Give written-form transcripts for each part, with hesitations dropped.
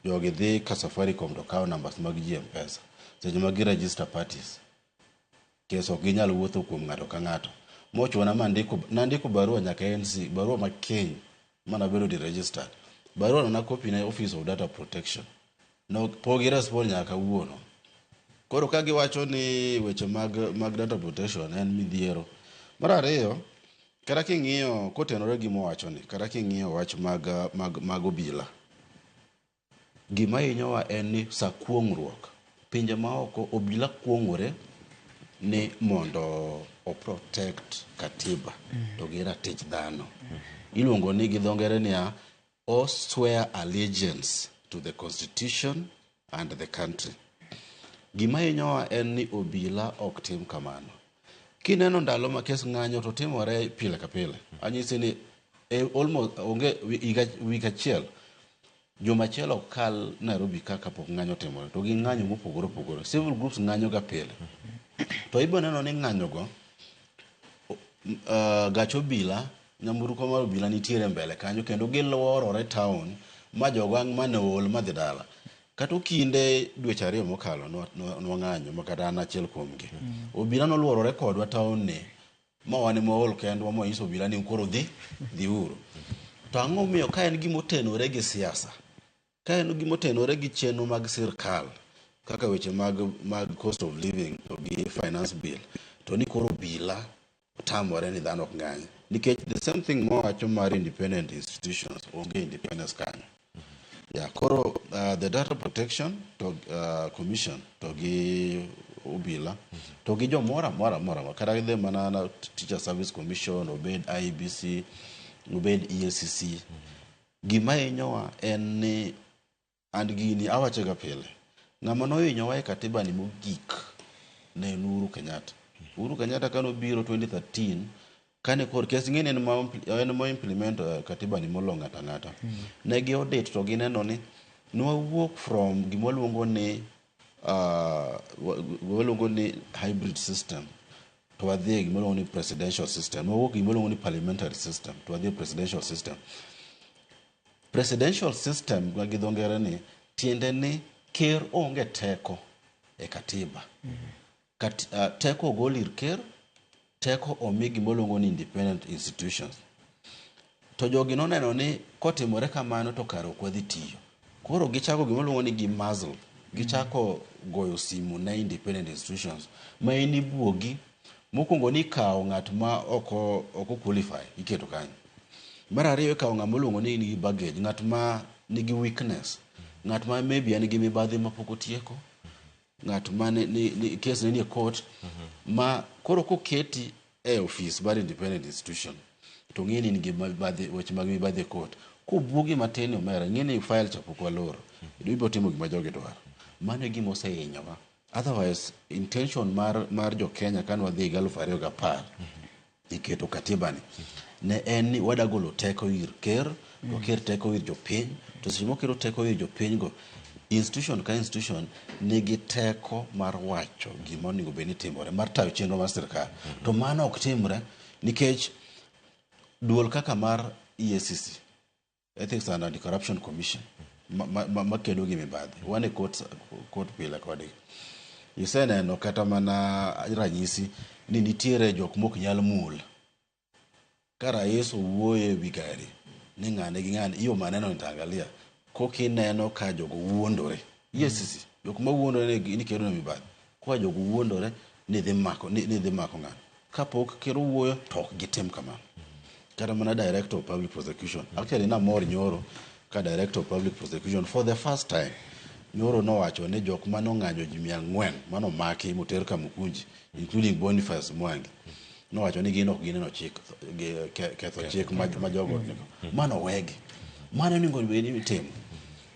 Jogi dhi ka Safaricom to kawo numbers mag ji e M-Pesa. Seche ma gi register parties. Kes ok ginyal wuotho kuom ng'ato ka ng'ato. Mochuna ma andiko, nandiko barua nyaka ANC, barua ma kiny manabedo deregistered. Barua no na copy ne Office of Data Protection. No, pok gi respond nyaka kawuono. Koro ka giwacho ni weche mag data protection en midhiero. Mar ariyo, kata king'iyo kotenore gi mowacho ni, kata king'iyo wach mag obila. Gima hinyowa en ni sa kuong'ruok, pinje maoko obila kuong'ore ni mondo o protect katiba to gi ratich dhano. Iluongo ni gi dho ngere niya, o swear allegiance to the constitution and the country. Gima hinyowa en ni obila ok tim kamano. Kineno ndalo ma kes ng'anyo to timore pile ka pile. Anyisi ni almost onge higa wik achiel juma achiel ok kal Nairobi ka kapok ng'anyo otimore to gin ng'anyo mopogore opogore. Civil groups ng'anyo ga pile. To ibo neno ni ng'anyo go gach obila nyamburko mar obila nitiere mbele kanyo kendo giluorore town ma jogo ang' mane ool madhi dala. Kata okinde dweche 2 mokalo nwang'anyo ma kata an achiel kuomgi. Obila noluorore kodwa town ni ma wan ema waol kendwa ma wanyiso obila ni koro dhiuru. To ang'o momiyo ka en gima otenore gi siasa, ka en gima otenore gi chenro mag sirkal kaka weche mag cost of living to gi finance bill, to ni koro obila tamore ni dhano ok ng'any. Nikech the same thing mowacho mar independent institutions, onge independence kanyo. Yeah, koro the data protection to commission to gi obila to gi jomoro amora amora kata gidhi mana na Teacher Service Commission, obed IEBC, obed EACC. Gima hinyowa en ni and gini awacho ga pile, ng'ama nohinyowa e katiba ni mogik ne en Uhuru Kenyatta. Uhuru Kenyatta kane obiro 2013 kane kor kes ng'eni en ma implement katiba ni molo ng'ato ang'ata. Ne gi audit to gineno ni nwawuok from gima waluongo ni waluongo ni hybrid system to wadhi e gima waluongo ni presidential system. Nwawuok gima waluongo ni parliamentary system to wadhi e presidential system. Presidential system gi dho ngere ni tiende ni ker onge teko e katiba. Teko ogol ir ker, teko omi gima waluongo ni independent institutions. To jogi noneno ni kotimore kamano to kare ok wadhi tiyo. Koro gichako gima waluongo ni gi muzzle. Gichako goyo simu ne independent institutions ma in ibuogi. Mokwongo ni ikawo ng'at ma ok qualify iketo kanyo. Mar ariyo ikawo ng'ama iluongo ni nigi baggage, ng'at ma nigi weakness, ng'at ma maybe en gi mibadhi mapok otieko, ng'at ma ni kes ne nie court, ma koro koketi e ofis mar independent institution to ng'e ni in gi mibadhi, weche mag mibadhi e court. Kobuogi matin omera, ng'e ni file cha pok waloro. Ibiro timo gima jogi dwaro. Mano e gima osehinyowa. Otherwise, intention mar jo Kenya kane wadhi higa 2010 iketo katiba ni ne en ni wada golo teko ir ker to ker teko ir jopiny to seche mokelo teko ir jopiny go institution ka institution nigi teko mar wacho gima onego bed ni timore mar tayo chenro mar sirkal to mano ok timre nikech duol kaka mar EACC Ethics and Anti-Corruption Commission makedo gi mibadhi wan e court pile kodgi iseneno kata mana ranyisi ni nitiere jok mok nyal mul ka rais owuoyo e wi gari ni ng'ane gi ng'ane iyo maneno nitaangalia kokineno ka jogo wuondore EACC jok ma wuondore ni kedo ne mibadhi kwa jogo wuondore ni dhi mako ni dhi mako ng'ano kapok ker owuoyo to ok gitim kamano kata mana director of public prosecution actually namor nyoro ka director of public prosecution for the first time nyoro nowacho ni jok manong'anyo ji 400 manomaki moter Kamukunji including Boniface Mwangi nowacho ni gin ok gineno chik ketho chik ma jogo nigo mano wegi mano onego bed ni itimo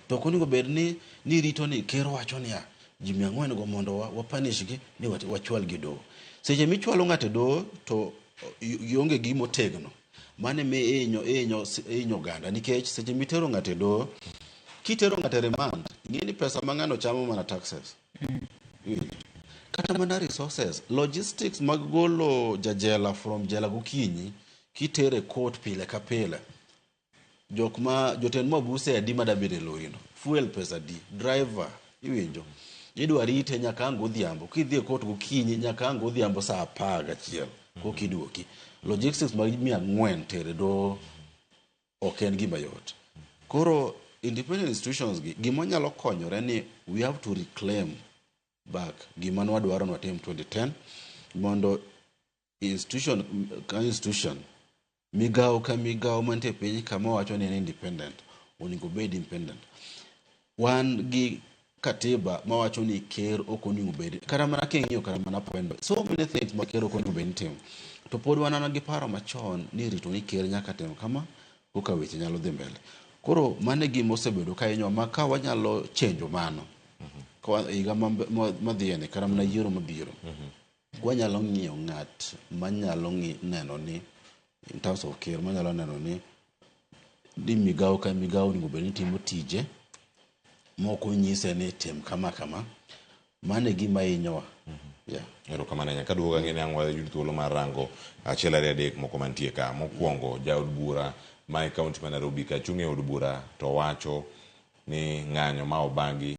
to ok onego bed ni nirito ni ker wacho niya ji 400 go mondo wapunish gi ni wachwal gi doho seche michwalo ng'ato e doho to ionge gima otegno mano ema ihinyo oganda nikech seche mitero ng'ato e doho kitero ng'ato e remand ing'e ni pesa ma ng'ano chamo mana taxes kata mana resources logistics mag golo jajela from jela gokinyi kitere court pile ka pile Jok ma jotend mabuse adi madabedo e lori no? Fuel pesa adi? Driver, iwinjo? Idwa rite nyaka ang' godhiambo. Kidhi e court gokinyi nyaka ang' godhiambo saa 11 koka iduoki. Logistics mag 400 tere do ok en gima yot. Koro independent institutions gi gima nyalo konyore ni we have to reclaim back gima nwadwaro nwatim 2010 mondo institution ka institution migawo ka migawo mantie e piny kama wacho ni en independent onego obed independent. Wan gi katiba mawacho ni ker ok onego bed kata mana king'iyo kata mana point so many things ma ker ok onego bed ni timo to pod wan ana gi paro machon ni rito ni ker nyaka tim kama koka weche nyalo dhi mbele. Koro mano e gima osebedo ka hinyowa ma ka wanyalo chenjo mano higa madhiyeni kata mana yiero mabiro wanyalo ng'iyo ng'at manyalo neno ni in terms of ker manyalo neno ni migawo ka migawo onego bed ni timo tije mok onyise ni tim kama kama. Mano e gima hinyowa. Yeah. Erokamano ahinya. Kaduogo ang'e ni ang' wayud thuolo mar rango achiel ariyo adek moko mantie ka. Mokwongo, jaod bura ma e kaunti ma Nairobi ka chung' e od bura to wacho ni ng'anyo ma obagi